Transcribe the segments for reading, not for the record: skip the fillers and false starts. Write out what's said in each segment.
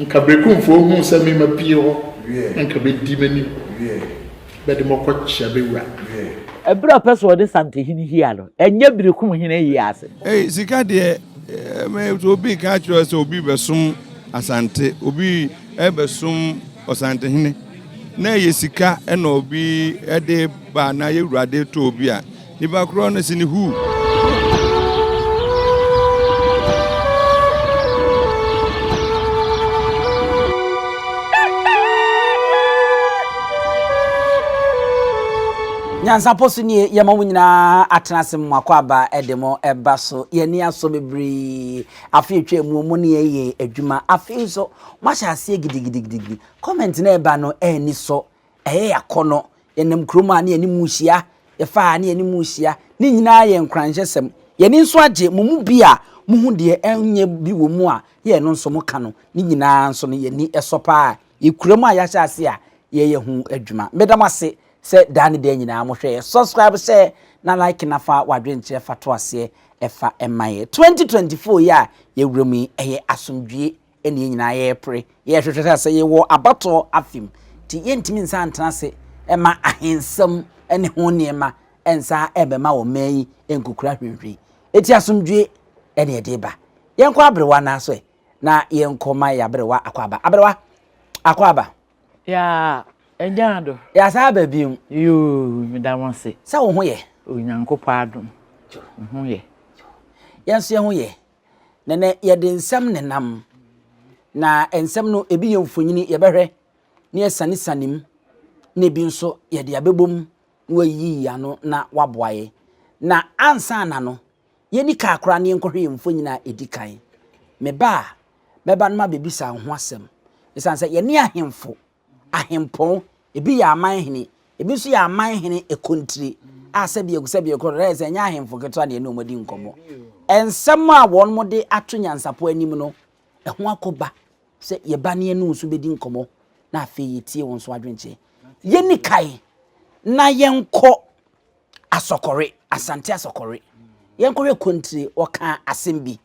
Nka Berekumfoɔ huu sɛ me mapue hɔ, na nka bɛdi m'anim, bɛde me kɔkyea bɛ wura. Ɛberɛ a ɔpɛ sɛ ɔde Santehene hia no, ɛnyɛ Berekumhene yie ase. Ei sika deɛ me sɛ obi reka akyerɛ wo sɛ obi rebɛsom Asante, obi rebɛsom Ɔsantehene na ɛyɛ sika na obi de ba anaa yɛ wura de tɔ obi a, Nipa korɔ no se ne huu. Nyansapɔ so nie, yɛma mo nyinaa atena ase mo akwaaba de mo ba so. Yɛn ani asɔ bebree. Afe atwa mu mo ne yɛn yɛ adwuma. Afei nso moahyɛ aseɛ gidigidigidi. Comment na ɛba no ani sɔ. Ɛyɛ yɛn akɔnnɔ. Yɛnam kurom a ne yɛne mo rehyia, yɛfa ha ne yɛne mo rehyia. Ne nyinaa yɛ nkuranhyɛsɛm. Yɛn ani nso agye mo mu bi a mohu deɛ ɛnyɛ bi wɔ mu a yɛ ɛno nso moka no. Ne nyinaa nso no yɛn ani sɔ paa. Yɛkura mu a yɛahyɛ ase a yɛreyɛ ho adwuma. Meda mo ase sɛ daa ne daa nyinaa mohwɛ yɛ. Subscribe, share na like na fa w'adwenkyerɛ fa to aseɛ fa ma yɛ. 2024 yi a yɛwura mu yi ɛyɛ asomdwie ɛna yɛn nyinaa yɛrepere, yɛrehwehwɛ sɛ sɛ yɛwɔ abatoɔ afe mu nti yɛntumi nsan ntena ase mma ahensɛm ne ho nneɛma nsa ɛbɛma wɔ mmaa yi nkukura hwinhwin. Eti asomdwie ɛna yɛde ba. Yɛnkɔ aberewa naa so ɛ na yɛnkɔ ma yɛ aberewa akɔ aba. Aberewa akɔ aba. Yaa ɛgya ado. Yɛ saa aba bio. Yoo meda mo ase. Sɛ wo ho yɛ. Onyankopɔn adom. Me ho yɛ. Yɛn nso yɛn ho yɛ. Na nɛ yɛde nsɛm nenam, na nsɛm no ebi yɛ mfonini yɛbɛhwɛ na yɛsanesane mu, na ebi nso yɛde abɛbom na wayiyi ano na waboa yɛ. Na ansa na no, yɛni kaa koraa na yɛnkɔhwɛ yɛn mfonini a ɛdi kan. Meba a, mɛba no mabɛbisa wo ho asɛm. Ɛsiane sɛ yɛne ahemfo ahempɔn, ebi yɛ aman hene, ebi nso yɛ aman hene ɛkɔntire a sɛbi sɛbi ɛkɔ no sɛ ɛnyɛ ahemfo ketewa na ɛne wɔn adi nkɔmmɔ. Nsɛm a wɔn de ato nyansapɔ anim no, ɛho akɔba sɛ yɛba ne yɛne nso bɛdi nkɔmmɔ na afei yɛtie wɔn nso adwenkyerɛ. Yɛnni kae na yɛnkɔ Asɔkɔre, Asante Asɔkɔre. Yɛnkɔhwɛ Kontire, ɔkaa asɛm bi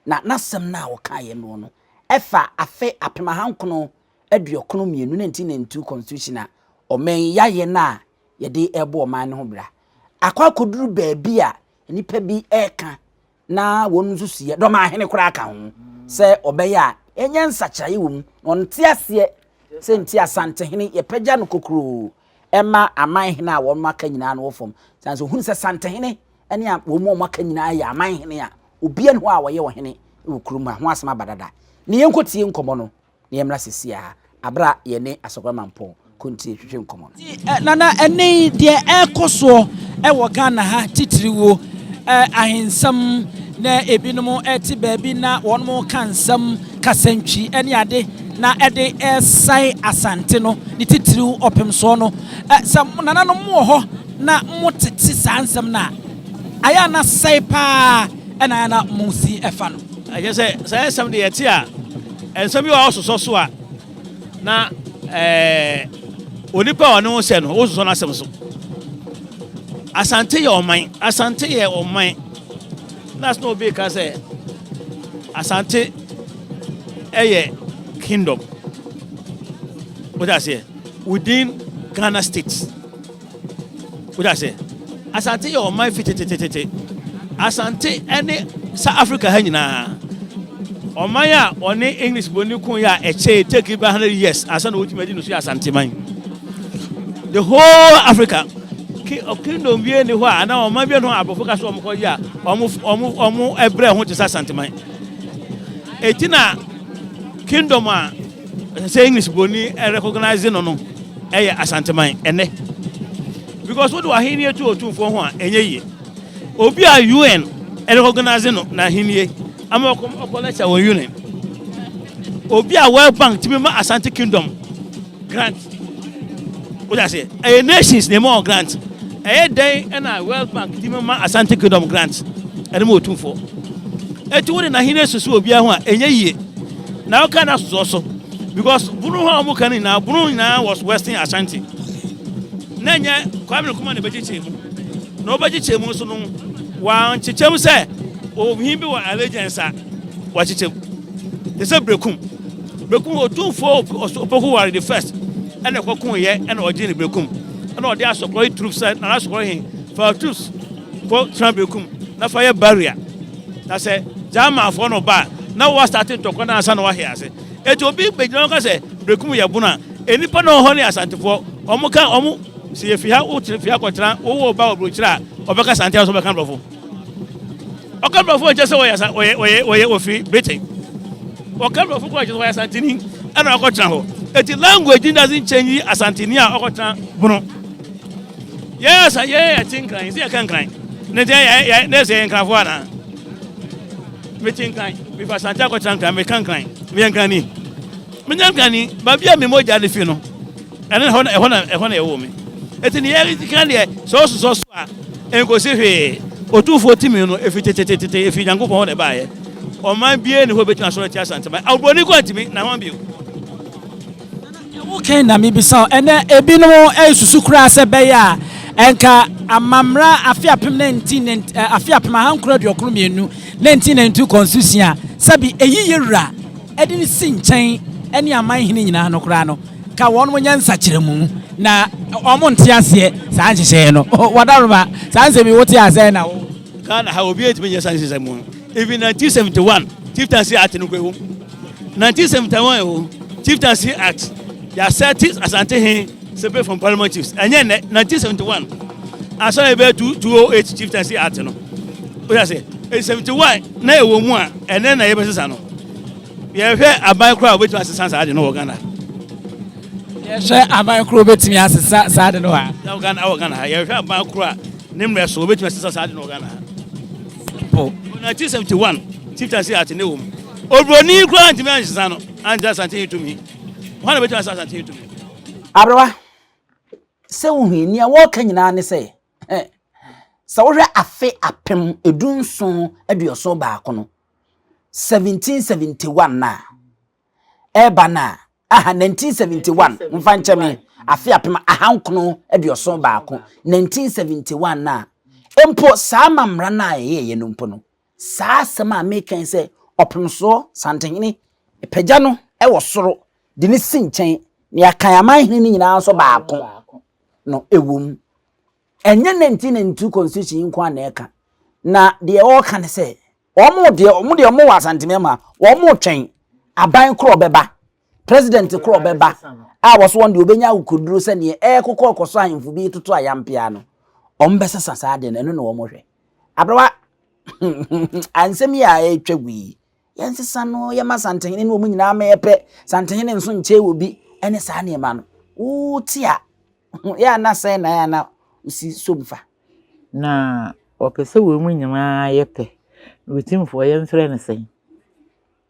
na n'asɛm no a ɔkaeɛ noɔ no, ɛfa afe 1992, 1992 constitution a ɔman yi yɛayɛ no a yɛde rebɔ ɔman no ho bra. Akɔ akɔduru baabi a nnipa bi reka na wɔn nsusuiɛ, dɔmahene koraa ka ho, sɛ ɔbɛyɛ a ɛnyɛ nsakyeraeɛ wɔ mu. Na ɔnte aseɛ sɛ nti Asantehene yɛpagya no kokuroo ɛma amanhene a wɔn aka nyinaa no wɔ fam. Sane sɛ ohunu sɛ Santehene ne wɔn a wɔaka nyinaa yɛ amanhene a obiara nni hɔ a wɔyɛ ɔhene wɔ kurom ha ho asɛm aba dada. Ne yɛnkɔtie nkɔmmɔ no na yɛmmra seesei ara bere a yɛne Asɔkora Mampong Kontie retwetwe nkɔmmɔ no. Nti Nana, ɛnnɛ yi deɛ ɛrekɔ soɔ wɔ Ghana ha titiriw ahensɛm na ebinom te baabi na wɔn ka nsɛm, kasantwi ne ade na ɛde resae Asante no, ne titiriw ɔpemsoɔ no. Sɛ nananom wɔ hɔ na motete saa nsɛm no a, ayɛ a na sɛe paa na ayɛ a na mosi fa no. Ɛkyerɛ sɛ saa nsɛm de yɛte a, nsɛm bi wɔ hɔ a wososɔ so a, na ɛɛ onipa a ɔne wo sɛ no, wososɔ n'asɛm so. Asante yɛ ɔman, Asante yɛ ɔman. Na na obi ka sɛ Asante ɛyɛ kingdom. Wote aseɛ? Within Ghana state. Wote aseɛ? Asante yɛ ɔman fi tetetete. Asante ne South Africa ha nyinaa. Ɔman a ɔne English boni ko yɛ a ɛkyɛe take about 100 years ansa na wɔtumi adi no so yɛ Asante man. The whole Africa kingdom bi ni hɔ a anaa ɔman bi ni hɔ a aborɔfo ka so wɔn kɔ yɛ a wɔn wɔn wɔn ɛbrɛ ho te sɛ Asante man. Eti na kingdom a Ɛsɛ sɛ English broni recognize no no ɛyɛ Asanteman ɛnɛ because wode w'ahenni to otumfoɔ ho a ɛnyɛ yie. Obi a UN recognize no n'ahenni ama ɔkɔ ɔkɔ lecture wɔ UN. Obi a World Bank tumi ma Asante Kingdom grant. Wode aseɛ ɛyɛ nations na ɛma wɔn grant. Ɛyɛ dɛn ɛna World Bank tumi ma Asante Kingdom grant ɛde ma otumfoɔ. Eti wode n'ahenni susu obiara ho a ɛnyɛ yie. Na ɔka na soɔ so because bunu hɔ a wɔn ka no nyinaa bunu nyinaa was western Ashanti na nyɛ Kwame Nkrumah na ɛbɛkyekyɛ mu na ɔbɛkyekyɛ mu nso no wankyekyɛ mu sɛ ohin bi wɔ allegiance a wakyekyɛ mu te sɛ Berekum. Berekum Otumfoɔ Opoku Ware the first ɛna ɛkɔko yɛ ɛna ɔgye ne Berekum ɛna ɔde asɔkorɔ yi troops sɛ Nana Asɔkorɔ he fa troops kɔ tena Berekum na fa yɛ barrier na sɛ Germanfoɔ no ba a na wɔastate ntɔkwa no ansa na wɔahe ase. Eti obi bɛgyina hɔ ka sɛ Berekum yɛ bono a, nnipa na ɔhɔ ne Asantefoɔ wɔn ka wɔn sɛ yɛfi ha wotena fi ha kɔtena wowɔ ba wɔ burokyerɛ a ɔbɛka Asante a ɔbɛka Borɔfo. Ɔka Borɔfo nkyɛ sɛ wɔyɛ wɔyɛ wɔyɛ wɔyɛ wɔfiri Britain. Ɔka Borɔfo kɔ kyerɛ sɛ wɔyɛ Asanteni ɛna ɔkɔtena hɔ. Eti language doesn't change Asanteni a ɔkɔtena bono. Yɛn asa yɛn yɛ te nkran sɛ yɛka nkran. Ne nti yɛ yɛ ne sɛ yɛ nkranfoɔ anaa? Mete nkran mefa Asante akɔtena nkran meka nkran meyɛ nkrani. Menyɛ nkrani baabi a me mogya no fi no ɛno ɛhɔ na ɛhɔ na ɛhɔ na ɛwɔ me. Eti ne yɛ kan deɛ sɛ ɔsosɔ so a nkosi hwee. Otumfoɔ timi no efi tetetete efi Nyankopɔn hɔ na ɛbaeɛ. Ɔman biara ni hɔ obetumi asɔre atia Asanteman. Oburoni kɔ antumi na hɔn bio. Deɛ woka yi na mebisa wo, ɛnɛ ebinom resusu koraa sɛ ɛbɛyɛ a ɛnka amammra afe apem 19 afe 1992 1992 constitution a sɛbi ɛyi yɛ wura ɛde no si nkyɛn ɛne aman hene nyinaa no koraa no ka wɔn nyɛ nsakyerɛmu na wɔn nte aseɛ saa nhyehyɛeɛ no wadaroma saa nsɛm yi wote asɛn na wo Ghana ha obi ntumi nyɛ saa nhyehyɛe mu no even 1971 chieftaincy act no kura ɛwom 1971 ɛwɔ chieftaincy act yɛasɛte Asante he separate from parliament chiefs ɛnyɛ nnɛ 1971 ansa na ɛbɛyɛ 208 chieftaincy act no woyɛ sɛ 71 na ɛwɔ mu a ɛnɛ na yɛbɛsesa no yɛhwɛ aban koraa a wobɛtumi asesa saa de no wɔ Ghana. Yɛhwɛ aban koraa wobɛtumi asesa saa de no wɔ ha. Ghana wɔ Ghana ha yɛhwɛ aban koraa ne mmerɛ so wobɛtumi asesa saa de no wɔ Ghana ha. Po. 1971 chieftaincy act ne wɔ mu. Oburoni koraa ntumi ansesa no angye Asante yi tumi. Hwan na bɛtumi asesa Asante yi tumi? Aberewa, sɛ wohu nea wɔreka nyinaa ne sɛ sɛ wohwɛ afe 1771 no 1771 na ɛreba no a aha 1971 mfa nkyɛ me afe 1971 1971 na mpo saa amammerɛ no a ɛyɛyɛ no mpo no saa asɛm a mekan sɛ ɔpemsoɔ Santehene pagya no wɔ soro de ne si nkyɛn na yɛakan amanhene no nyinaa nso baako no ɛwɔ mu. Ɛnyɛ 1992 constitution yi nko a na ɛka. Na deɛ ɔreka ne sɛ wɔn deɛ wɔn deɛ wɔn wɔ Asanteman mu a wɔn retwɛn aban korɔ bɛba president korɔ bɛba a wɔso wɔn deɛ wɔbɛnya akokoduro sɛ neɛ ɛrekokɔ kɔ so ahemfo bi toto ayampea no wɔn bɛsesa saa deɛ no ɛno na wɔn hwɛ. Aberewa ansɛm yi a ɛretwa gu yi yɛnsesa no yɛma Santehene ne wɔn nyinaa mɛyɛ pɛ Santehene nso nkyɛn wɔ bi ɛne saa nneɛma no wote a yɛ ana sɛn na yɛ ana wosi som fa. Na ɔpɛ sɛ wɔn mu nyinaa yɛ pɛ. Na Otumfoɔ yɛmfrɛ no sɛn?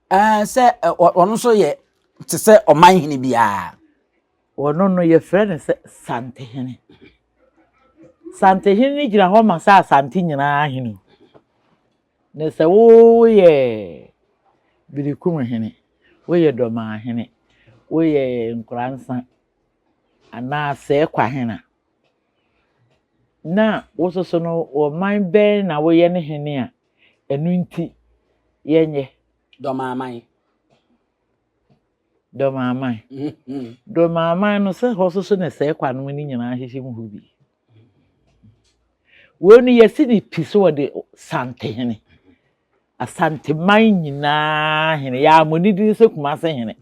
Ɛɛ sɛ ɔno nso yɛ te sɛ ɔman hene biara. Ɔno no yɛfrɛ no sɛ Santehene. Santehene no gyina hɔ ma sɛ Asante nyinaa hene. Na sɛ woyɛ Berekum hene, woyɛ Dɔmaa hene, woyɛ Nkoransa anaa Sɛɛkwa hene a, na wo nso so no ɔman bɛn na woyɛ ne hene a ɛno nti yɛnyɛ? Dɔmaaman. Dɔmaaman. Dɔmaaman no sɛ hɔ nso so na Sɛɛkwa nom no nyinaa hyehyɛ mu hɔ bi. Wei no yɛsi ne pi sɛ wɔde Santehene, Asanteman nyinaa hene. Yɛammɔ ne din sɛ Kumase hene.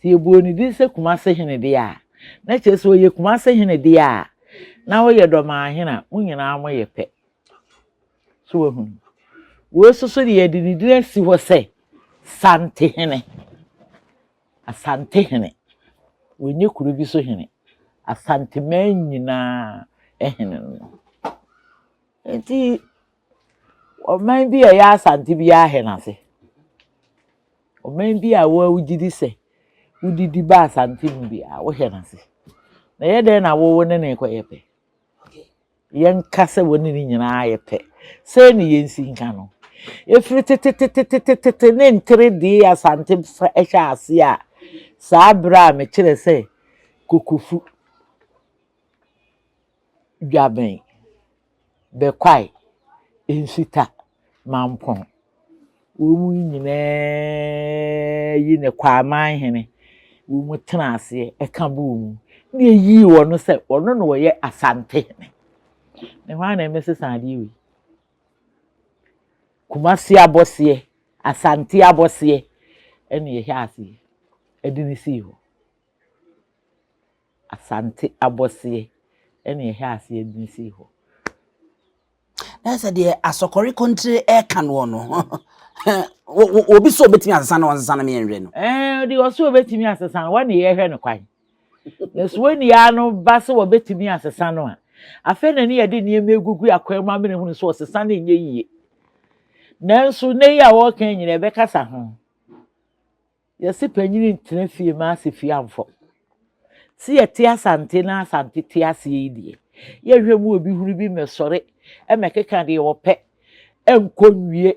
Sɛ yɛbɔɔ ne din sɛ Kumase hene deɛ a, na kyerɛ sɛ ɔyɛ Kumase hene deɛ a, na woyɛ Dɔmaahene a, mo nyinaa moyɛ pɛ. So wahunu? Wei nso so deɛ yɛde ne din asi hɔ sɛ Santehene. Asantehene. Wɔnyɛ kuro bi so hene. Asanteman nyinaa hene no. Nti ɔman bi a ɛyɛ Asante biara hɛ n'ase. Ɔman bi a wogye di sɛ wodidi ba Asante mu biara wohwɛ n'ase. Na ɛyɛ dɛn na wo ne no rekɔyɛ pɛ? Yɛnka sɛ wɔne ne nyinaa yɛ pɛ. Sei ne yɛnsi nka no. Ɛfiri tetetetetete ne nteredee Asante hyɛ aseɛ a, saa berɛ a mekyerɛ sɛ Kokofu, Dwabɛn, Bɛkwae, Nsuta, Mampɔn. Wɔn nyinaa yi ne Kwaman hene, wɔn tena aseɛ ɛka bɔɔ mu na yɛyii wɔn sɛ ɔno na ɔyɛ Asante hene. Na hwan na ɛmɛsesa adeɛ wei? Kumasi abɔseɛ, Asante abɔseɛ ɛna yɛhyɛ aseɛ ɛde no sii hɔ. Asante abɔseɛ ɛna yɛhyɛ aseɛ de no sii hɔ. Na sɛ deɛ asɔkɔre kontire ɛka noɔ no, obi sɛ obetumi asesa no ɔnsesa no meyɛnhwɛ no. Ɛɛ deɛ ɔsɛ obetumi asesa no, wɔn na yɛhwɛ no kwan. Na so wɔn ano ba sɛ wɔbɛtumi asesa no a, afei na ne yɛde nneɛma egugu akwan mu amene hunu sɛ ɔsesa no nyɛ yie. Nanso nnɛ yi a wɔreka nyina ɛbɛkasa ho. Yɛse panyin ntena fie ma ase fie amfɔ. Se yɛte Asante na Asante te aseɛ yi deɛ, yɛnhwɛ mu obi hunu bi mmɛsɔre mmɛkeka deɛ ɔpɛ nkɔ nwie.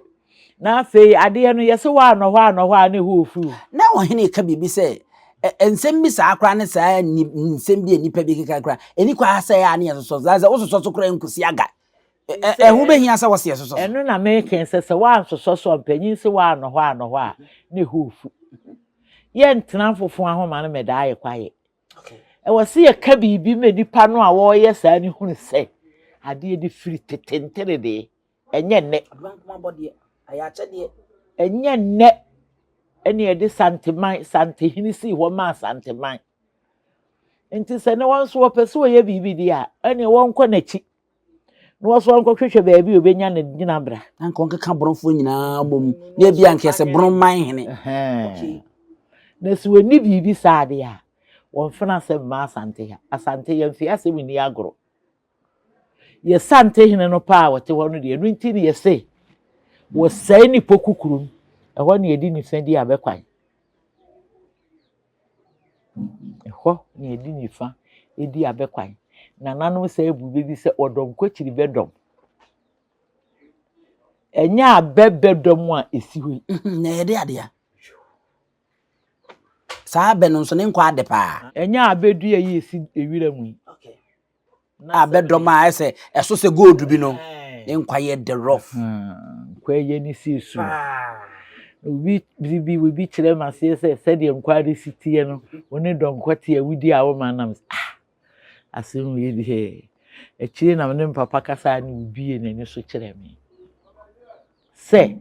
Na afei adeɛ no yɛse woanɔ hɔ anɔ hɔ a na ɛhɔ ofi o. Na ɔhene reka biribi sɛ, nsɛm bi saa koraa ne saa nsɛm bi a nnipa bi keka koraa, ɛni kwan sɛ ɛyɛ a ne yɛsosɔ so. Sɛ wososɔ so koraa nkosi aga. Ɛho bɛhia sɛ wɔse yɛsosɔ so. Ɛno na meka sɛ sɛ woansosɔ so a, mpanyin se woanɔ hɔ anɔ hɔ a, na ɛhɔ ofu. Yɛntena mfofo ahoma no mɛdaa yɛ kwaeɛ. Ɛwɔ sɛ yɛka biribi ma nipa no a wɔreyɛ saa no hunu sɛ adeɛ de firi tete nteredee, ɛnyɛ nnɛ. Ɛnyɛ nnɛ ɛne yɛde Santeman, Santehene sii hɔ maa Santeman. Nti sɛ ne wɔn nso wɔpɛ sɛ wɔyɛ biribi deɛ a, ɛne wɔnkɔ n'akyi. Na wɔso ɔnkɔhwehwɛ baabi a obenya ne gyinabra. Na nka ɔnkeka borɔfoɔ nyinaa mmom na ebi a nka ɛsɛ borɔ man hene. Na sɛ wɔnni biribi saa adeɛ a, wɔmfena asɛm mma Asante ha. Asante yɛmfe asɛm nni agorɔ. Yɛ Sante hene no paa a wɔte hɔ no deɛ, ɛno nti ne yɛse wɔsɛe ne poku kurom. Ɛhɔ ne yɛde nifa di abɛkwan. Ɛhɔ na yɛde nifa di abɛkwan. Nananom san bu bɛ bi sɛ ɔdɔm kɔkyiri bɛdɔm. Ɛnyɛ abɛ bɛdɔm a ɛsi hɔ yi. Na yɛde adeɛ a. Saa abɛ no nso ne nkwa ade paa. Ɛnyɛ abɛ dua yi ɛsi ewira mu yi. A bɛdɔm a ɛsɛ ɛso sɛ gold bi no ne nkwa yɛ the rough. Nkwa yɛ ne si esu. Obi biribi obi kyerɛ ma seɛ sɛ sɛdeɛ nkwa de si teɛ no wo ne dɔnkɔ te a wodi a woma nam ah asɛm wei deɛ akyire na me ne papa kasa ne obie n'ani so kyerɛ me sɛ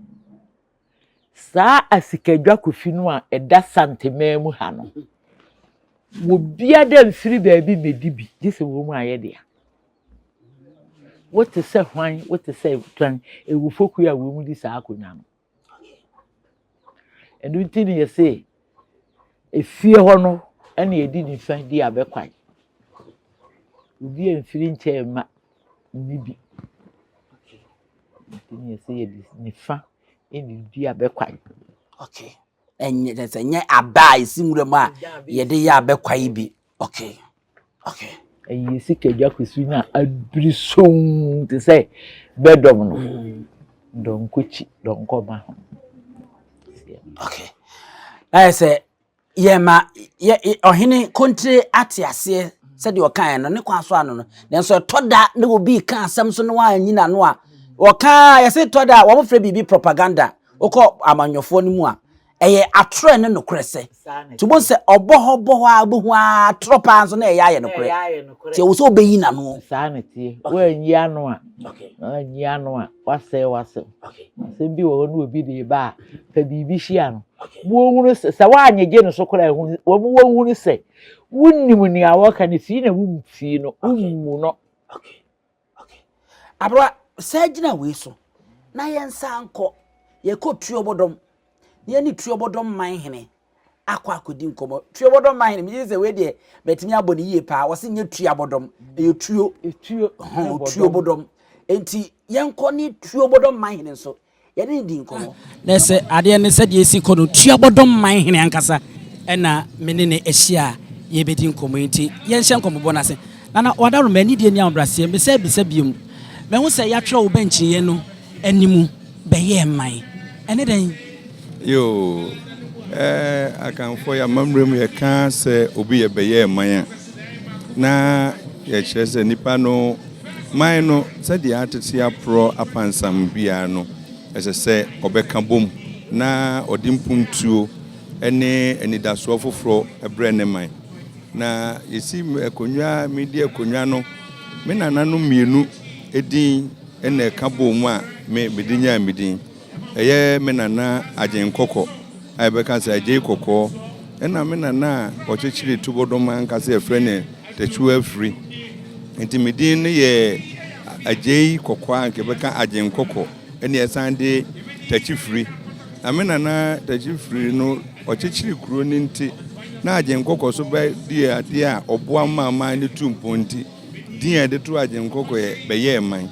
Saa asikadwa kofi no a ɛda Santeman mu ha no, obiara mfiri baabi mmɛdi bi gye sɛ wɔn mu ayɛ dea. Wote sɛ hwan, wote sɛ twan, ewufokuo a wɔn di saa akonnwa no. Ɛno nti na yɛse efie hɔ no ɛna yɛde nifa di abɛkwan. Obi amfiri nkyɛn mma nni bi. Nti na yɛse yɛde nifa ɛna di abɛkwan. Okay. Ɛnyɛ kyerɛ sɛ ɛnyɛ abɛ a ɛsi nwura mu a yɛde yɛ abɛkwan yi bi. Okay. Okay. Ɛyɛ sikadwa kusuu no a abiri sɔnn te sɛ bɛdɔm no. Mm. Dɔnkɔkyi, dɔnkɔma ho. Okay. Na yɛ sɛ yɛma yɛ ɔhene kontire ate aseɛ sɛdeɛ ɔkaeɛ no ne kwan so ano no nanso ɛtɔ da na obi ka asɛm so na wanyi n'ano a wɔka yɛsɛ tɔ da a wɔfrɛ biribi propaganda wokɔ amanyɔfoɔ no mu a ɛyɛ atorɔ ne nokorɛ sɛ nti wobɛhu sɛ ɔbɔ hɔ bɔ hɔ a wobɛhu a atorɔ paa nso na ɛyɛ ayɛ nokorɛ nti ɛwɔ sɛ wobɛyi n'ano saa ne teɛ woanyi ano a woanyi ano a wasɛe w'asɛm asɛm bi wɔ hɔ na obi de ba a fa biribi hyia no wɔhunu sɛ sɛ woanyegye no so koraa ɛhu wɔn wɔhunu sɛ wonim nea wɔka no fii na womfii no wommu no. Aberewa saa gyina wei so na yɛnsan nkɔ yɛkɔ tuobɔdɔm na yɛne tuobɔdɔm man hene akɔ akɔdi nkɔmmɔ. Tuobɔdɔm man hene megye sɛ wei deɛ mɛtumi abɔ ne yie paa wɔse nyɛ tuabɔdɔm ɛyɛ tuo tuo tuobɔdɔm nti yɛnkɔ ne tuobɔdɔm man hene nso Yɛne no dii nkɔmmɔ. Na sɛ adeɛ no sɛdeɛ ɛsi kɔ no, Tuabɔdɔm man hene ankasa na me ne no ahyia a yɛrebɛdi nkɔmmɔ yi nti, yɛnhyɛ nkɔmmɔbɔ no ase. Nana Wadaroma, anidie ne ahobrɛaseɛ, mesan bisa bio, mahu sɛ yɛatwerɛ wo bɛnkyeeɛ no anim bɛyɛɛ man. Ɛne dɛn? Yoo, eh, Akanfoɔ yɛ amammerɛ mu yɛka sɛ obi yɛ bɛyɛɛ man a, na yɛkyerɛ sɛ nipa no Man no, sɛdeɛ atete aporɔ apansam biara no, ɛsɛ sɛ ɔbɛka bom. na ɔde mpuntuo ne anidasoɔ foforɔ brɛ ne man. Na yɛsi akonnwa, medi akonnwa no, me nananom mmienu din na ɛka bɔɔ mu a me mede nyaa me din. Ɛyɛ me nana Agyenkɔkɔ a yɛbɛka sɛ Agyei Kɔkɔɔ ɛna me nana a ɔkyekyeree Tubɔdɔm ankasa yɛfrɛ no Takyiwa Afiri. Nti me din no yɛ Agyei Kɔkɔɔ a anka yɛbɛka Agyenkɔkɔ ɛne ɛsan de Takyifiri. Na me nana Takyifiri no ɔkyekyere kuro no nti na Agyenkɔkɔ so bɛdi adeɛ a ɔboa maa man no tu mpɔn nti Din a yɛde too Agyenkɔkɔ yɛ Bɛyɛɛ Man.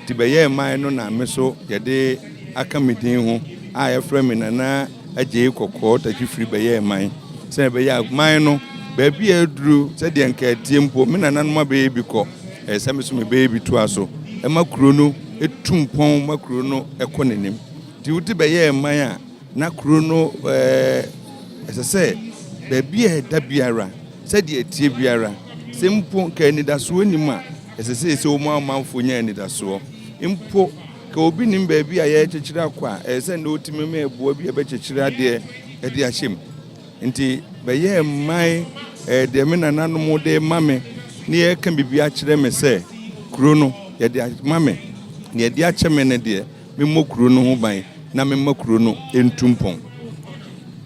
Nti Bɛyɛɛ Man no na me so yɛde aka me din ho a yɛfrɛ me Nana Agyei Kɔkɔɔ Takyifiri Bɛyɛɛ Man. Sɛdeɛ ɛbɛyɛ a man no, baabi a aduru, sɛdeɛ nka ɛteɛ mpo, me nananom abɛyɛ bi kɔ, ɛyɛ sɛ me so mebɛyɛ bi toa so ma kuro no tu mpɔn, ma kuro no kɔ n'anim. Nti wote Bɛyɛɛ Man a, na kuro no ɛsɛ sɛ baabi a ɛda biara, Sɛdeɛ ɛteɛ biara, sɛ mpo nka anidasoɔ nnim a, ɛsɛ sɛ ɛsɛ wɔn amanfoɔ nya anidasoɔ. Mpo ka obi nim baabi a yɛrekyekyere akɔ a, ɛsɛ sɛ nnɛ ɔtumi ma ɛboa bi a ɛbɛkyekyere adeɛ de ahyɛ mu. Nti bɛyɛɛ mman ɛyɛ deɛ me nananom de ma me ne yɛreka biribi akyerɛ me sɛ kuro no yɛde ama me, deɛ yɛde akyɛ me no deɛ memmɔ kuro no ho ban na memma kuro no ntu mpɔn.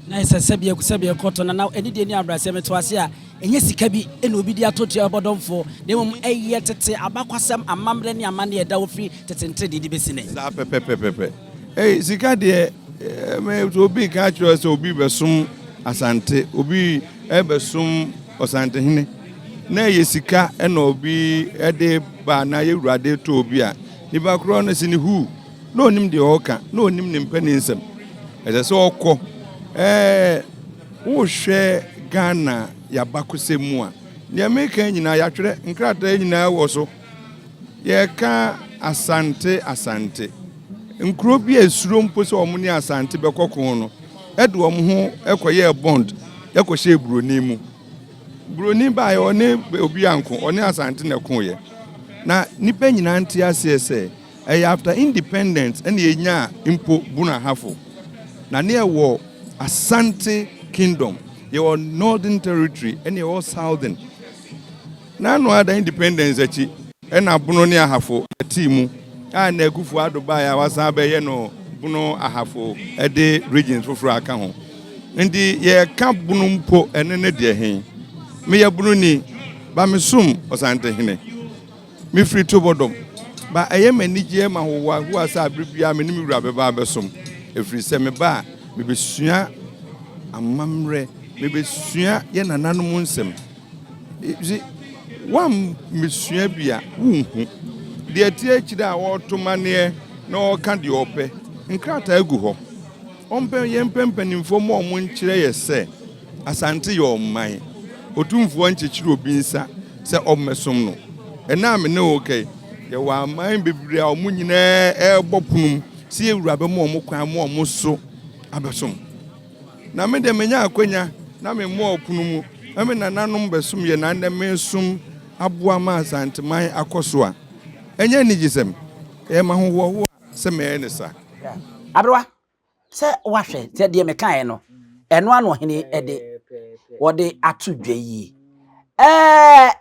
Na ɛsɛ sɛ sɛdeɛ ɛkɔtɔ na na anidie ne abrɛaseɛ meto ase a, ɛnyɛ sika bi na obi de ato tua bɔdɔmfoɔ, na mmom ɛyɛ tete abakwasɛm, amammerɛ ne amanneɛ a ɛda hɔ firi tete nteredee de bɛsi nnɛ. Saa pɛpɛpɛpɛpɛ. Ei, sika deɛ, me, sɛ obi reka akyerɛ wo sɛ obi rebɛsom Asante, obi rebɛsom Ɔsantehene, na ɛyɛ sika na obi de ba anaa yɛ wura de tɔ obi a, nipa korɔ no se ne huu, na ɔnim deɛ ɔreka, na ɔnim ne mpanin nsɛm. Ɛsɛ sɛ ɔkɔ. Ɛɛ, wohwɛ Ghana yɛabakɔsɛm mu a, deɛ meka nyinaa yɛatwerɛ, nkrataa nyinaa wɔ so. Yɛka Asante Asante. Nkuro bi a esuro mpo sɛ wɔn ne Asante bɛkɔ ko no, ɛde wɔn ho kɔyɛɛ bond kɔhyɛɛ Buroni mu. Buroni baeɛ ɔne obi anko, ɔne Asante na ɛkoeɛ. Na nnipa nyinaa nte aseɛ sɛ ɛyɛ after independence ɛna yɛnyaa mpo Bono Ahafo. Na ne yɛwɔ Asante Kingdom, yɛwɔ Northern Territory ɛna yɛwɔ Southern. N'ano ada independence akyi ɛna Bono ne Ahafo yɛtee mu a na Akufo Addo baeɛ a wasan abɛyɛ no Bono Ahafo ɛde regions foforɔ aka ho. Nti yɛka Bono mpo ɛno ne deɛ he? Meyɛ Bononi ba mesom Ɔsantehene. Mefiri Tobɔdɔm ba ɛyɛ me anigyeɛ ma ahohoahoa sɛ aberɛ biara me ne me wura bɛba abɛsom ɛfiri sɛ meba a mebɛsua amammerɛ, mebɛsua yɛ nananom nsɛm. Dze, woammesua bi a, wonnhu. Deɛ ɛte akyire a ɔreto maneɛ na ɔreka deɛ ɔpɛ. Nkrataa gu hɔ. Ɔmpɛ yɛn mpɛ mpanimfoɔ ma wɔn nkyerɛ yɛ sɛ Asante yɛ ɔman. Otumfoɔ nkyekyere obi nsa sɛ ɔmmɛsom no. Ɛnnɛ a me ne wo reka yi, yɛwɔ aman bebree a wɔn nyinaa rebɔ pono mu sɛ yɛn wura bɛma wɔn kwan ma wɔn so abɛsom. Na me deɛ manya akwanya na me mmɔɔ pono mu na me nananom bɛsom yɛ na nnɛ meresom aboa ma Asanteman akɔ so a, ɛnyɛ anigyesɛm? Ɛyɛ m'ahohoahoa sɛ mɛyɛ no saa. Aberewa, sɛ woahwɛ sɛ deɛ mekaeɛ no, ɛno ano ɔhene de wɔde ato dwa yi. Ɛɛ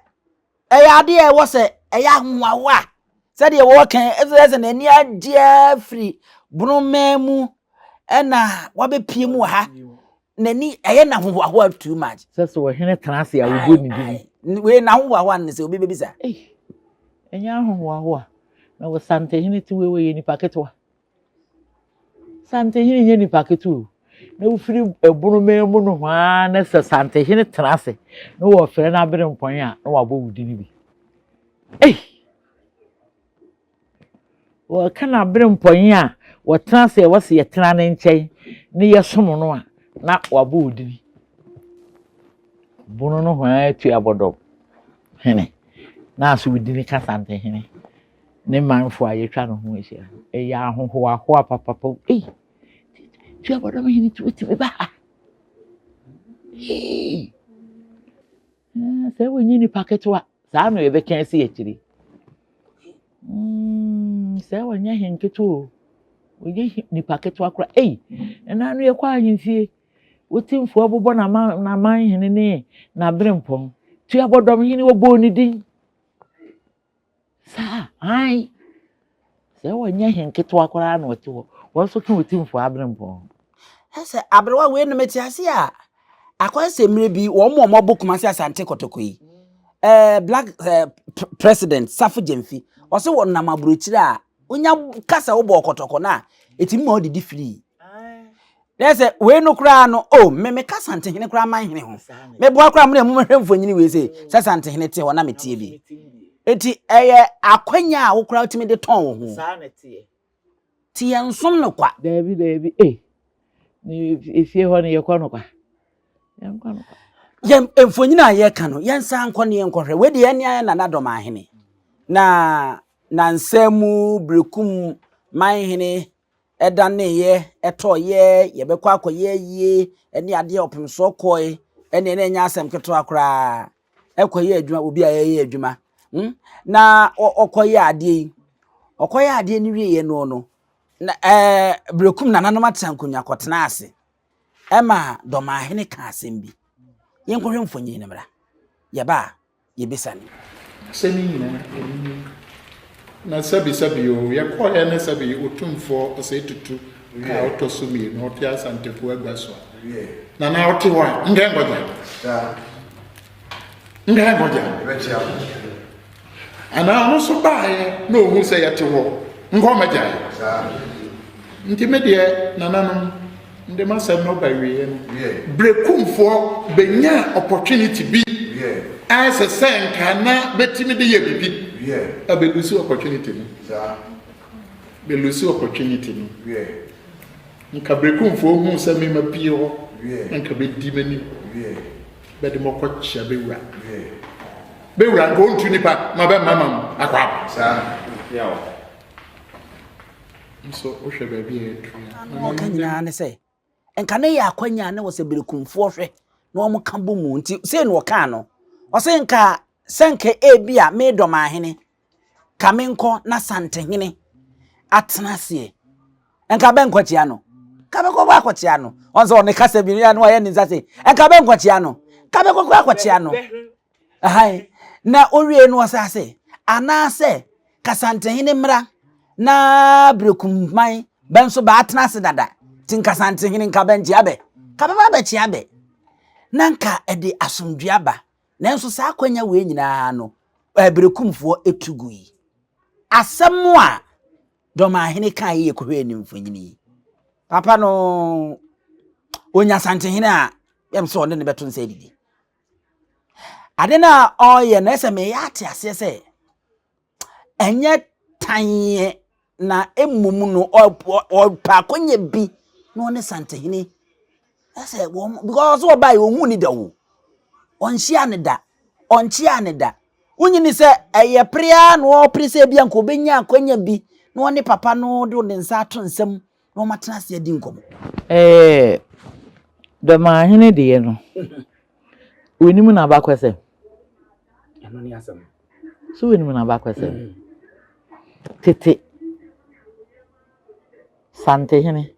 Ɛyɛ adeɛ a ɛwɔ sɛ ɛyɛ ahohoahoa sɛdeɛ wɔka ɛsɛ sɛ n'ani agye afiri boromɛn mu ɛna wabɛpie mu wɔ ha n'ani ɛyɛ n'ahohoahoa too much. Sɛ sɛ ɔhene tena ase a wɔbɔ ne din. Wei n'ahohoahoa no sɛ obi bɛbisa. Ɛnyɛ ahohoahoa na wɔ santehene ti wei wɔyɛ nipa ketewa. Santehene nyɛ nipa ketewa o. Na wofiri ɛbonoman mu nohoaa na sɛ Santehene tena ase na wɔfrɛ no aberempɔn a na wabɔ wo din bi. Ei! Wɔka no aberempɔn a wɔtena ase a ɛwɔ sɛ yɛtena ne nkyɛn na yɛsom no a na wabɔ wo din. Bono nohoaa tua bɔdɔm hene na aso wo din ka Santehene. ne manfo a yɛatwa ne ho ahyia no, ɛyɛ ahohoahoa papapa. Ei, Tuabɔdɔm hene ti wotumi ba ha. Ei, eh, sɛ wonyi nipa ketewa, saa na yɛbɛka asi akyiri. Mm, sɛ wɔnyɛ hen ketewa o. Ɔnyɛ nipa ketewa koraa. Ei, ɛna no yɛkɔ ahemfie. Wotimfoɔ bobɔ n'aman hene ne n'aberempɔn. Tuabɔdɔm hene wɔbɔɔ ne din. Saa, ae. Sɛ wɔnyɛ hen ketewa koraa na ɔte hɔ. Wɔn nso ka otimfoɔ aberempɔn ho. Ɛsɛ aberewa wei no mete ase a akɔyɛ sɛ mmerɛ bi wɔn a wɔabɔ Kumasi Asante Kɔtɔkɔ yi ɛɛ black ɛɛ president Safo Gyamfi ɔsɛ wɔnam aburokyire a wonya kasa wobɔ kɔtɔkɔ no a ɛtumi ma ɔdidi firii na sɛ wei no koraa no o oh, me meka santehene koraa man hene ho meboa koraa mo na mu mehwɛ mfonyini wei sɛ sɛ santehene te hɔ na metie bi eti ɛyɛ akwanya a wo koraa wotumi de tɔn wo ho ti yɛn nsom no kwa daabi daabi eh ne efie hɔ no yɛkɔ no kwa yɛnkɔ no kwa yɛn mfonyini a yɛka no yɛnsan nkɔ ne yɛnkɔhwɛ wei deɛ ɛne ayɛ nana dɔm ahene na nansa mu berekum man hene daneeɛ tɔeɛ, yɛbɛkɔ akɔyɛ ayie ne adeɛ ɔpemsoɔ kɔe ɛne ɛna ɛnyɛ asɛm ketewa koraa ɛkɔyɛ adwuma obi a ɛyɛ adwuma hmm? Na ɔkɔyɛ adeɛ yi ɔkɔyɛ adeɛ no wieɛ no no na ɛɛ berekum nananom atena nkonnwa kɔtena ase ɛma dɔmahene ka asɛm bi yɛnkɔhwɛ mfonyin no mmra yɛba a yɛbɛsiane. Asɛm yi nyinaa ɛno nie. Na sɛbi sɛbi o, yɛkɔeɛ ne sɛbi Otumfoɔ Osei Tutu a ɔtɔ so mmienu ɔte Asantefoɔ agua so a, Nana ɔte hɔ a, nka nkɔgya. Nka nkɔgya. Anaa ɔno nso baeɛ na ɔhu sɛ yɛte hɔ, nka ɔmmɛgyae. Nti me deɛ, nananom, mede m'asɛm no ba awieɛ no, Berekumfoɔ bɛnyaa opportunity bi a ɛsɛ sɛ nka na bɛtumi de yɛ biribi, a bɛlusu opportunity no. Bɛlusu opportunity no. Nka Berekumfoɔ huu sɛ me mapue hɔ, na nka bɛdi m'anim. Bɛde mo kɔ kyia bɛ wura. Bɛ wura nka ɔntu nipa ma bɛ mma ma mo akɔ aba. Saa. Yaw. Nso wohwɛ baabi a yɛduru a. Na ɔka nyinaa ne sɛ nka ne yɛ akwanya ne wɔ sɛ berekumfoɔ hwɛ na wɔn ka bɔ mu nti sei na ɔkaa no ɔsɛ nka sɛ nka ebi a medɔm ahene ka menkɔ na santehene atena aseɛ nka bɛnkɔkyea no ka bɛkɔkɔ akɔkyea no ɔn sɛ ɔne kasa bi no ɔyɛ ne nsa se nka bɛnkɔkyea no ka bɛkɔkɔ akɔkyea no ahan na owie no ɔsɛ ase anaasɛ kasantehene mmra na berekumman bɛ nso baatena ase dada nti nkasantehene nka bɛnkyea bɛ ka bɛba bɛkyea bɛ na nka ɛde asomdwe aba Nanso saa akwanya wei nyinaa no, Berekumfoɔ tu gui. Asɛm a Dɔmahene kaa yi yɛ kɔhwɛ ne mfonini yi. Papa no, ɔnya Asantehene a, yɛm sɛ ɔne ne bɛto nsa adidi. Ade no a ɔreyɛ no, ɛsɛ meyɛ ate aseɛ sɛ ɛnyɛ tanneɛ na mmom no ɔpɛ akɔnya bi na ɔne santehene ɛsɛ wɔn because ɔsɛ ɔbaa yi ohun ne da o ɔnhyia ne da ɔnkyia ne da wonyini sɛ ɛyɛ pere ara na ɔpere sɛ ebi anka ɔbɛnya akɔnya bi na ɔne papa no de ne nsa ato nsam na wɔn atena ase adi nkɔmɔ. Ɛɛ dɔmahene deɛ no onim n'abakɔsɛm. Ɛno ne asɛm. So wonim n'abakɔsɛm? Mm. Tete Santehene,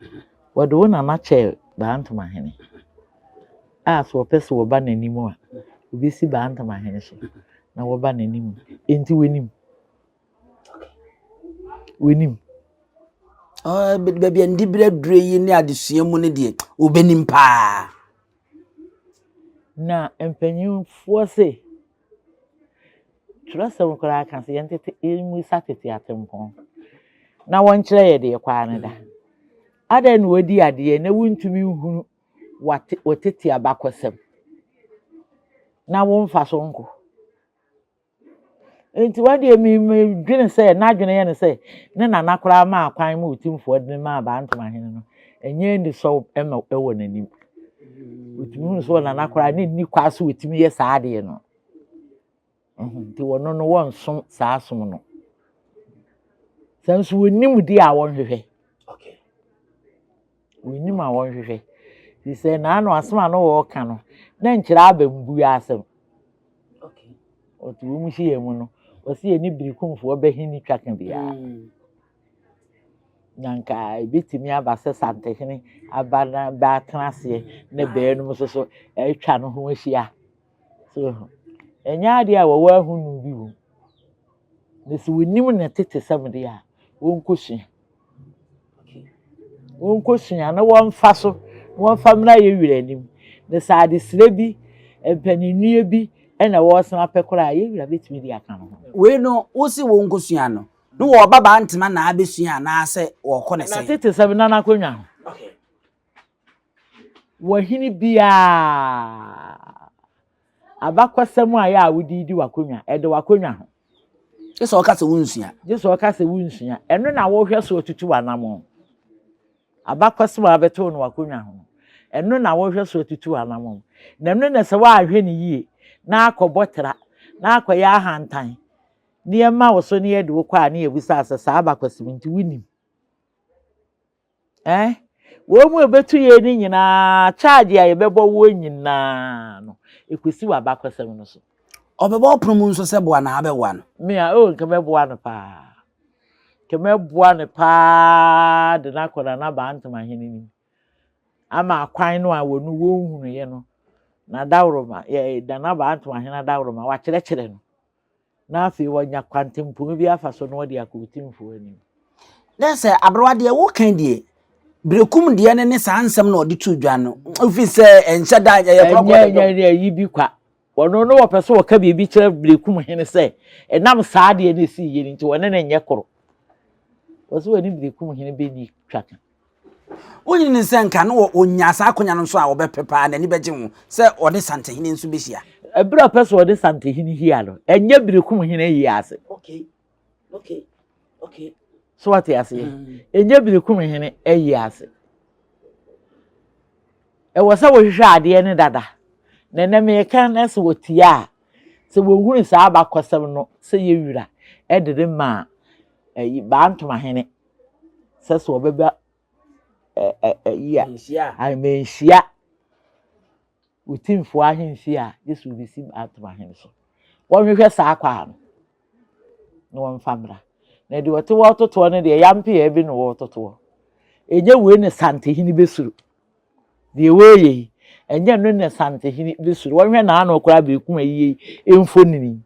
wɔde wo nana kyɛɛ Bantomahene a sɛ wɔpɛ sɛ wɔba n'anim a, wɔbɛsi Bantomahene so na wɔba n'anim. Enti w'anim. W'anim. Ah, baabi a ndibere aduro yi ne adesua mu no deɛ, wobɛnim paa. Na mpanyinfoɔ se, Twerɛsɛm koraa ka sɛ yɛntete yɛmmisa tete atempɔn na wɔnkyerɛ yɛ deɛ kwaa no da. Adɛn na wadi adeɛ na wontumi nhunu wate wɔtete abakɔsɛm na womfa so nkɔ? Nti wɔn deɛ medwene sɛ n'adwene yɛ no sɛ ne nana koraa maa kwan ma otumfoɔ de no maa Bantama hene no, ɛnyɛ anisɔ ma ɛwɔ n'anim. Otumi hunu sɛ ɔnana koraa ne nni kwa so otumi yɛ saa adeɛ no. Nti wɔno no wɔnsom saa som no. Sɛ nso wɔnim deɛ a wɔnhwehwɛ. Wɔnim a wɔnhwehwɛ. Nti sɛ n'ano asɛm a na wɔreka no, na nkyerɛ aba mbua asɛm. Ɔte wɔn hyia mu no, wɔsi yɛ ne birikumfoɔ bɛhene twaka biara. Mm. Na nka ebetumi aba sɛ Santehene aba na bɛatena aseɛ ne bɛɛnom nso so atwa no ho ahyia. So ho. Ɛnyɛ adeɛ a wɔwɔ ahonu bi wom. Na sɛ wɔnim ne tetesɛm deɛ a, wɔnkɔsua. Wɔnkɔsua na wɔmfa so, na wɔmfa mmra yɛn wura anim. Na sɛ adesrɛ bi, mpaninnie bi na wɔresan apɛ koraa a, yɛn wura bɛtumi de aka no ho. Wei no, wose wɔnkɔsua no, ne wɔba baa ntoma na abɛsua anaasɛ wɔkɔ ne sɛn? Na tetesɛm nana akonnwa ho. Wɔ hene biara, abakɔsɛm a ɛyɛ a wode redi w'akonnwa, ɛde w'akonnwa ho. Gye sɛ ɔka sɛ wonsua. Gye sɛ ɔka sɛ wonsua. Ɛno na wohwɛ so atutu w'anammɔn. Abakɔsɛm a wabɛto no w'akonnwa ho no, ɛno na wohwɛ so atutu w'anammɔn. Na ɛno na sɛ woanhwɛ no yie na akɔbɔ tra, na akɔyɛ ahantan, na yɛma wo so na yɛde wo kɔ a na yɛbisa sɛ saa abakɔsɛm nti wonim? Eh? Wɔn mu a ɛbɛtu yɛn no nyinaa, charge a yɛbɛbɔ woɔ nyinaa no, ɛkɔsi w'abakɔsɛm no so. Ɔbɛbɔ ɔpono mu nso sɛ boa na abɛboa no. Me a, oh, nka mɛboa no paa. Nka mɛboa no paa de no akɔ Nana Bantam ahene nim. Ama akwan no a wɔn wɔnhunuiɛ no, n'adaworoma, yɛ Nana Bantam ahene adaworoma, wakyerɛkyerɛ no. na afei wanya kwantempɔn bi afa so na ɔde akɔ Otumfoɔ anim. Na sɛ aberewa deɛ woka deɛ berekum deɛ no ne saa nsɛm na ɔde to dwa no ofi sɛ ɛnhyɛ da ɛyɛ korɔkorɔ ɛnyɛ ɛnyɛ ayi bi kwa wɔno no wɔpɛ sɛ wɔka biribi kyerɛ berekum hene sɛ ɛnam saa deɛ no ɛsii yɛ no nti wɔne no nyɛ koro wɔ sɛ wɔne berekum hene bɛni twaka. Wonnye nni sɛ nka na ɔnya saa akonya no nso a ɔbɛpɛ paa, n'ani bɛgye ho sɛ ɔne Santehene nso bɛhyia? Ɛberɛ a ɔpɛ sɛ ɔne Santehene hyia no, ɛnyɛ Berekumhene ayi ase. Okay. Okay. Okay. So wate aseɛ? Mm. Ɛnyɛ Berekumhene ayi ase. Ɛwɔ sɛ wɔhwehwɛ adeɛ no dada. Na ɛnɛ meka na sɛ wɔtie a, sɛ wɔhunu saa abakɔsɛm no sɛ yɛwura ɛde ne maa ɛyi Bantomahene sɛ sɛ ɔbɛba ɛyi a amanhyia otimfoɔ ahemfie a gye sɛ obesi atom ahene so wɔnhwehwɛ saa kwaa no na wɔmfa mmra na deɛ ɔte hɔ totoɔ no deɛ yampeɛ bi na wɔtotoɔ ɛnyɛ wei ne santehene bɛsuro Deɛ wɔreyɛ yi, ɛnyɛ ɛno na Asantehene bɛsuro. Wɔnhwɛ n'ano koraa bɛkum ayie yi mfonini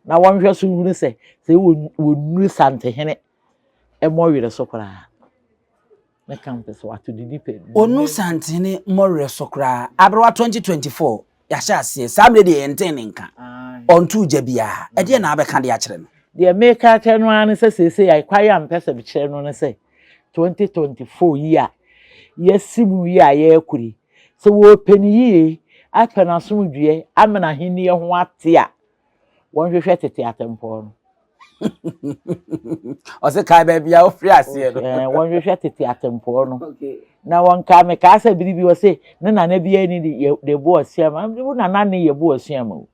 na wɔnhwɛ so nhunu sɛ sɛ wɔnnuru Santehene mmɔwerɛ so koraa. Ne kampe so wato de nipa. Ɔnnu Santehene mmɔwerɛ so koraa. Aberewa 2024 yɛahyɛ aseɛ saa mmerɛ deɛ yɛntee ne nka. Ɔntoo gya biara. Ɛdeɛn na wabɛka de akyerɛ no? Deɛ meka akyerɛ no ara ne sɛ seesei a kwan a mepɛ sɛ mekyerɛ no ne sɛ 2024 yi a yɛasi mu yi a yɛrekɔ yi, sɛ wɔrepɛ no yie, apɛ n'asomdwoeɛ, ama n'ahennie ho ate a, wɔnhwehwɛ tete atempɔn no. Ɔsɛ kae baabi a wofiri aseɛ no. Wɔnhwehwɛ tete atempɔn no. Na wɔnkaa mekaa sɛ bere bi ɔse ne nana biara ni de de bo asuama. Wo nana ne yɛ bo asuama o.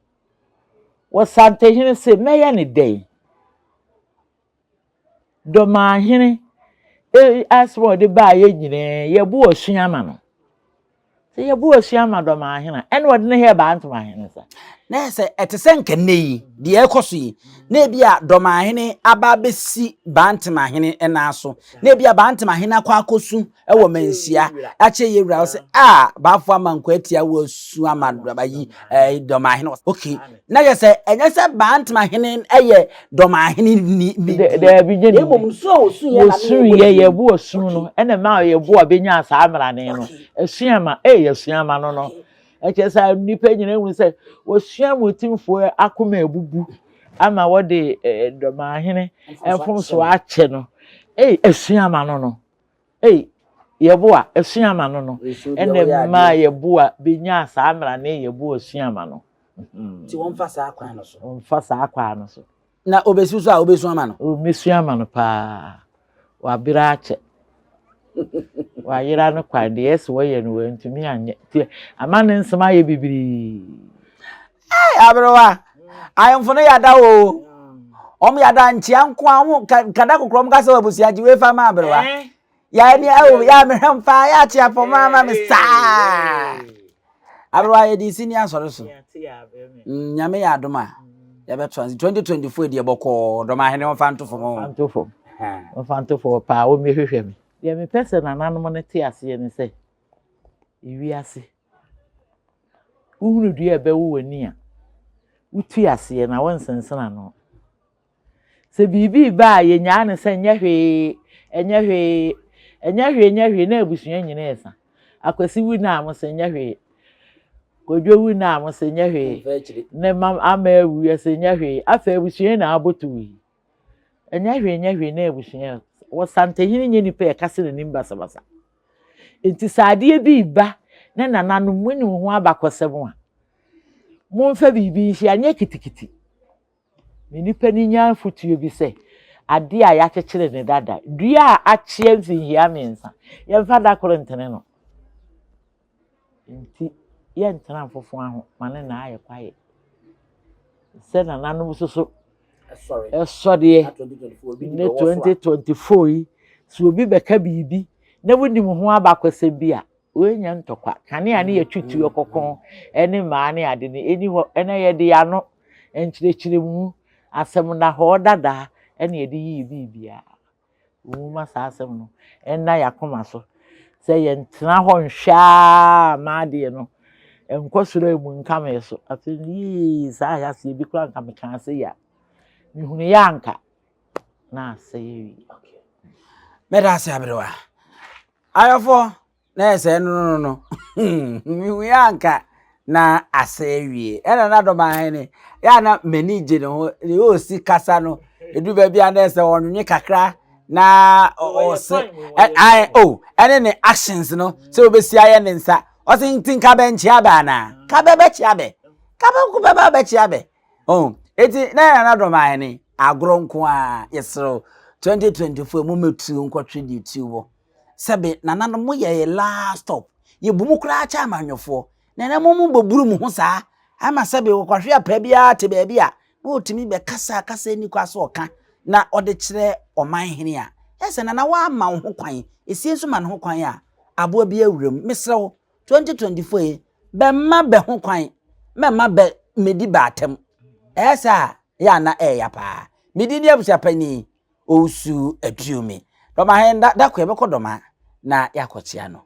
Wɔsantehene se mɛyɛ ne dɛn? Dɔmahene asɛm a ɔde baeɛ nyinaa, yɛbo ɔsua ma no. Sɛ yɛbo ɔsua ma dɔmahene a, ɛna ɔde ne hɛ baa ntomahene nsa. Na sɛ ɛte sɛ nka nnɛ yi, deɛ ɛrekɔ so yi, na ebi a dɔmahene aba abɛsi bantemahene nan so, na ebi a bantemahene akɔ akɔsu wɔ manhyia akyɛ yɛ wura sɛ a baafo ama nkɔ atia wɔ su ama ayi dɔmahene. Okay, na yɛ sɛ ɛnyɛ sɛ bantemahene yɛ dɔmahene ni ni daabi nye ni mmom su a wɔsu yɛ na wɔsu yɛ yɛ bo asu no ɛna ma yɛ bo a bɛnya saa mmarane no asua ma ɛyɛ asua ma no no ɛkyɛ sɛ nnipa nyinaa hu sɛ wɔsua mu timfoɔ akoma abubu ama wɔde dɔmahene mfomsoɔ akyɛ no ɛyɛ asua ma no no Ei, Yeboah, Asuama no no, ɛna ɛmaa Yeboah bɛnyaa saa mmara ne Yeboah Asuama no. Nti wɔmfa saa kwan no so. Wɔmfa saa kwan no so. Na obesu so a obesu ama no. Obesu ama no paa. Wabere akyɛ. Wayera no kwan deɛ ɛsɛ wɔyɛ no wantumi anyɛ. Nti ama ne nsɛm ayɛ bebree. Hey, aberewa, ahemfo no yada o. Wɔn yada nkyea nko a wɔn kada kokoro wɔn kasa wɔ abusua gye wei fa ma aberewa. Eh. Ya ni awo ya mehwɛ mfa ya akyea pɔ ma ma me saa. Aberewa yɛ de si ni asɔre so. Mm, nyame yɛ adom a yɛbɛto ase 2024 deɛ bɔkɔɔ dɔm ahene wɔmfa nto fam. Nto fam. Mfantefoɔ paa wɔmmɛhwehwɛ me. Deɛ mepɛ sɛ nananom no te aseɛ ne sɛ, ewiase, wohunu dua a ɛbɛwo w'ani a, wotu aseɛ na wonsensene ano. Sɛ biribi reba a, yɛnyaa no sɛ nyɛ hwee, ɛnyɛ hwee, ɛnyɛ hwee, nyɛ hwee, na abusua nyinaa ɛsa. Akwasi wu na mo sɛ nyɛ hwee. Kwadwo wu na mo sɛ nyɛ hwee. Ne ma ama awu yɛ sɛ nyɛ hwee. Afei abusua na aboto yi. Ɛnyɛ hwee, nyɛ hwee na abusua. Wɔ Santehene nyɛ nipa ɛka sɛ n'anim basabasa. Nti sɛ adeɛ bi reba na nananom mo nim ho abakɔsɛm a, momfa biribi nhyia, nyɛ kitikiti. Ne nipa no nya afotuo bi sɛ, adeɛ a yɛakyekyere no dada, dua a akyea mfinhia mmiɛnsa, yɛmfa da koro ntene no. Nti yɛntena mfofoa ho ma ne na ayɛ kwaeɛ. Sɛ nananom nso so ɛsɔreɛ ne 2024 yi, sɛ obi bɛka biribi na wonim ho abakɔsɛm bi a, Wei nyɛ ntɔkwa. Kanea ne yɛtwe tuo kɔkɔn ne mmaa ne ade no, ɛni hɔ. Ɛnɛ yɛde yɛn ano, nkyerɛkyerɛmu, asɛm nnahɔɔ dadaa ɛna yɛde yiyi biribiara. Momma saa asɛm no nna yɛn akoma so sɛ yɛntena hɔ nhwɛ ara mma adeɛ no nkɔ soro a emu nkame so. Afei no yii saa ahyɛaseɛ bi koraa nka mekaa sɛ yi a, mehunu yɛ anka na asɛe awie. Mɛda ase aberewa. Ayɔfoɔ, na yɛ sɛ no no no mehu yɛ anka na asɛ awie. Ɛna na dɔmahene yɛ a na m'ani gye ne ho ne ɔsi kasa no ɛdu baabi a na ɛsɛ ɔnwenwe kakra na ɔse ɛɛ o ɛne ne actions no sɛ ɔbɛsi ayɛ ne nsa ɔse nti nka bɛnkyea bɛ anaa ka bɛ bɛkyea bɛ ka bɛ ko bɛba bɛkyea bɛ oh eti na yɛ nana dɔmahene agorɔ nko a yɛserew 2024 mu mɛtuo nkɔtwe deɛ tuo wɔ Sɛbe nananom mo yɛ yɛ last stop. Yɛ bu mo koraa kyɛ amanyɔfoɔ. Na ɛnɛ mo mo bɔ buru mo ho saa. Ama sɛbe ɔkwahwe apaa biara te baabi a na ɔtumi bɛ kasa kasa ɛni kwa so ɔka na ɔde kyerɛ ɔman hene a. Yɛ sɛ nana woama wo ho kwan, esie nso ma ne ho kwan a, aboa bi awura mu. Mesrɛ wo, 2024 yi, bɛ mma bɛ ho kwan, mɛ mma bɛ medi bɛ atɛm. Ɛyɛ saa a, yɛ a na ɛɛya paa. Me din ne abusuapanin Owusu Aduomi. Dɔmahen da da ko yɛbɛkɔ Dɔma na yɛakɔkyea no.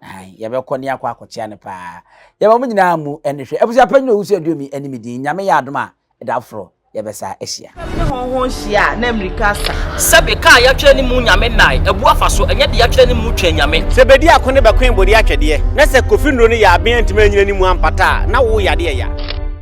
Ae, yɛbɛkɔ ne yɛakɔ akɔkyea no paa. Yɛma mo nyinaa mu ɛne hwɛ. Abusuapanyin Owusu Aduomi ɛne me din. Nyame yɛ adom a, da foforɔ yɛbɛsa ahyia. Ne hɔnho hyia a, na mbirika asa. Sɛbe ka a yɛatwerɛ ne mu Nyame nnae abu afa so, ɛnyɛ de yɛatwerɛ ne mu twɛn Nyame. Sɛ bedi ako ne bɛkoe bode atwɛdeɛ, na sɛ Kofi nnuro no yɛ aben antumi anyina ne mu ampata a, na wo yadeɛ ya.